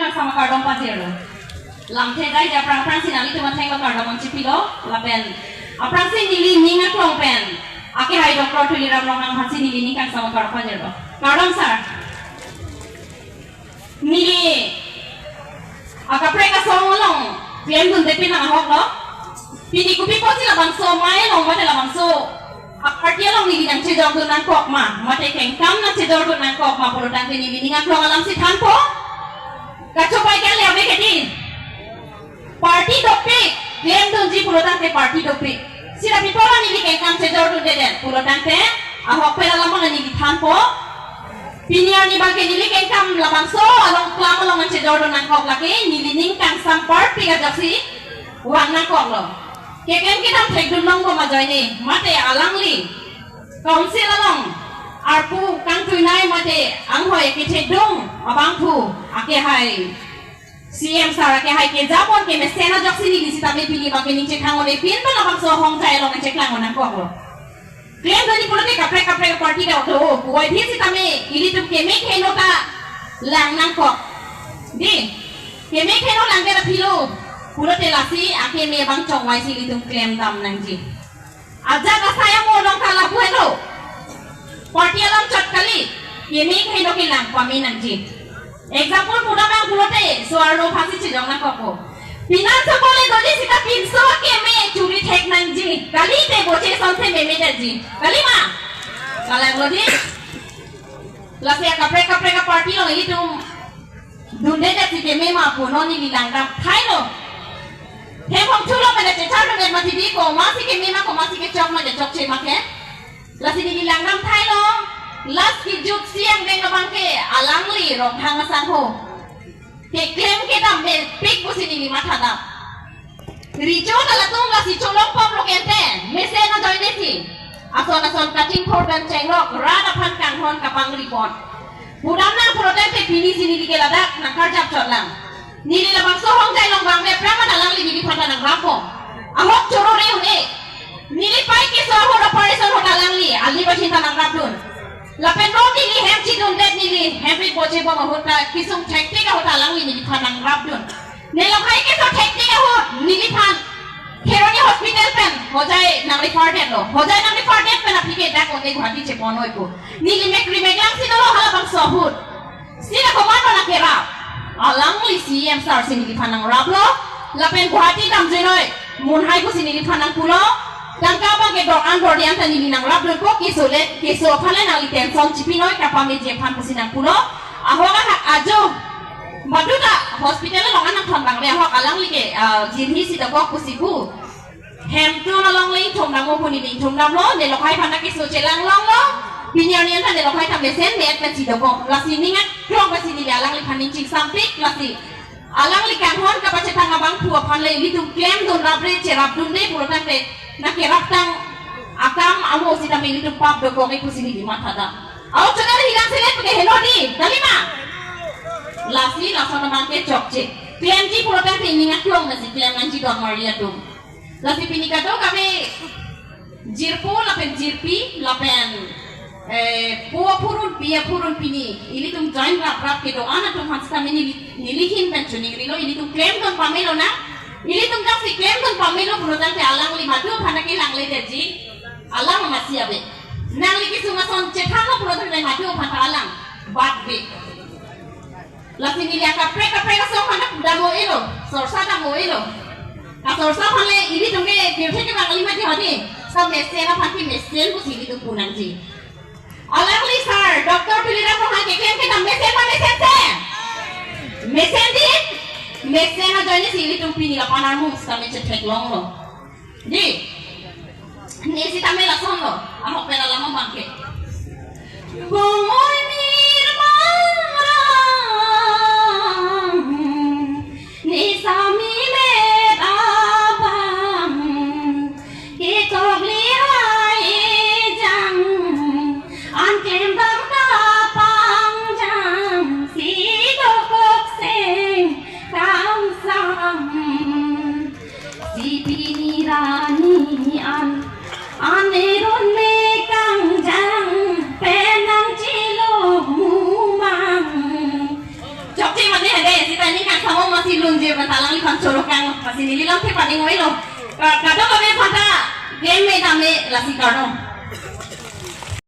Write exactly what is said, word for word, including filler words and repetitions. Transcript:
Sama kardom pajirlo. Lamthe dai ja aphrang aphrangsi nanglitum athenglo kardom nangchipilo, lapen aphrangsi neli ning aklong pen akehai Doctor Tuliram Ronghang aphansi neli ning kangsam kardom pajirlo. Kardom sir. Neli akaprek asong along klemdunde pinang ahoklo. Pini kopi pusi labangso amei along mate labangso aparty along neli nangchejordun nangkok ma, mate kengkam nangchejordun nangkok ma pulotangte neli ning aklong alamsi thanpo. Kachopai kali ave kedi. Party dopik, klemdunji pulotangte party dopik. Sira pipo la neli kengkam chejordundedet pulotangte ahok pen alam abang neli thanpo. Pini arni abangke neli kengkam labangso along klam along nangchejordun nangkok lake neli ning kangsam party ajoksi vang nangkoklo. Keklem kedam thekdun longbom ajoine mate alangli Council along arpu kangtuinei mate anghoi kethekdun abangphu akehai C M sir akehai kejapon kemesen ajoksi neli sitame pini abangke ning chethang-un-e pin pen labangso hongjai along nangcheklang-un nangkoklo. Klemdunji pulote kaprek kaprek party ta do, puvoiphit sitame ilitum keme kheno ta lang nangkok. Di, keme kheno langdet aphi lo pulote lasi akeme abang chongvaisi ilitum klemdam nangji. Ajat asai amo along ta lapu helo. Party alam chot kali, keme kheno kelang pame nangji. Example pudam nang pulote, so-arlo aphansi chejong nangkokpo. Pinanso kole doji sita pinso akeme churi thek nangji. Kalite boche asonsi memedetji. Kali ma? Kalanglo di. Lasi akaprek kaprek aparty along ilitum dundedetsi keme ma pu non neli langdam thailo. Hem hong chulo pen chechardundet mati di, komatsi keme ma, komatsi kechok ma, kechokche ma ke. Lasi neli langdam thailo, last kejutsi angdeng abangke alangli Ronghang asangho. Keklem kedam mepik pusi neli mathadam. Recho ta latum lasi cholong pop lo kente, mesen ajoinesi. Ason ason kachingthur pen chenglok, rat aphan kanghon kapangripon. Pudam nang pulotangte pinisi neli ke ladak nangkarjap chotlang. Neli labangso hongjai along vangve aphrang ma alangli neliphan ta nangrappo. Ahok choro re un-e. Neli pai keso ahut operation ahut alangli, ali bachin ta nangrapdun. Lapen non neli hem chidundet neli, hem rit bochebom ahut ta kesung thektik ahut alangli neliphan nangrapdun. Nelonghai keso thektik ahut, neliphan Kheroni hospital pen, hojai nangrefer detlo. Hojai nangrefer det pen aphi ke dak ote Guwahati cheponoi pu. Neli mekri meklangsi dolo halabangso ahut. Sila komat nangkerap. Alangli C M sir si neliphan nangraplo. Lapen Guwahati damjuinoi. Munhai pusi neliphan nangpulo. Tangka abangke dor-an dordian ta neli nangrapdunpo keso le. Keso aphan le nangli tension chipinoi kapameji aphan pusi nangpulo. Ahok ahak ajo. Madu ta hospital along anang thon bang re ahok alangli ke, ah, jirhi si dokok pusi pu. Hem tun along le ingthum dammo pu neli ingthum damlo, nelonghai aphan ta keso chelang longlo, pini arni an ta nelonghai ta mesen me-et pensi dokok, lasi ning aklong pensi neli alangliphan ning chingsampik, lasi alangli kanghon kapachethang abangphu aphan le ilitum klemdun rapre cherapdunde pulotangte nangkeraptang akam amo sitame ilitum pap dokok-e pusi neli mathadam. Ahok chonari hilang selet ke helo di, kali ma? Lasi lason abangke chokche. Klemji pulotangte ning aklong nangsi klem nangji don Maria atum. Lasi pini kadokave jirpo lapen jirpi lapen, eh, po aphurun pi aphurun pini ilitum join raprap kedo-an atum aphan sitame neli, neli ahin pen choningrilo, ilitum klemdun pamelo na, ilitum daksi klemdun pamelo pulotangte alangli madu aphan ta kelangledetji, alang masi ave. Nangli kesung ason chethanglo pulotangte madu aphan ta alang batve. Lasi neli akaprek kaprek asong aphan ta dammo-elo, sorsa dammo-elo. Kasorsa aphan le ilitum ke pirthe ke bang kali mati hadi. Sa mesen aphan ke mesen pusi ilitum pu nangji. Alangli sir, Doctor Tuliram Ronghang keklem kedam mesen ma mesense? Mesen di? Mesen ajoinesi ilitum pini lapu-an armung sitame chetheklonglo. Di, ne sitame lasonlo, ahok pen alam abangke. Bongoi mir mangrang, ne sami met abang, kechokli hai jang, an klemdam kapangjang, si dokok seng kangsam. Si pini rani an, an erun me kangjang, penang chilo Ade, sita ning kangsam masi lunje, bang ta alangliphan choro kang, masi neli lamthe paning oilo. Ka-, kadokave aphanta, game me dam me, lasi kardom.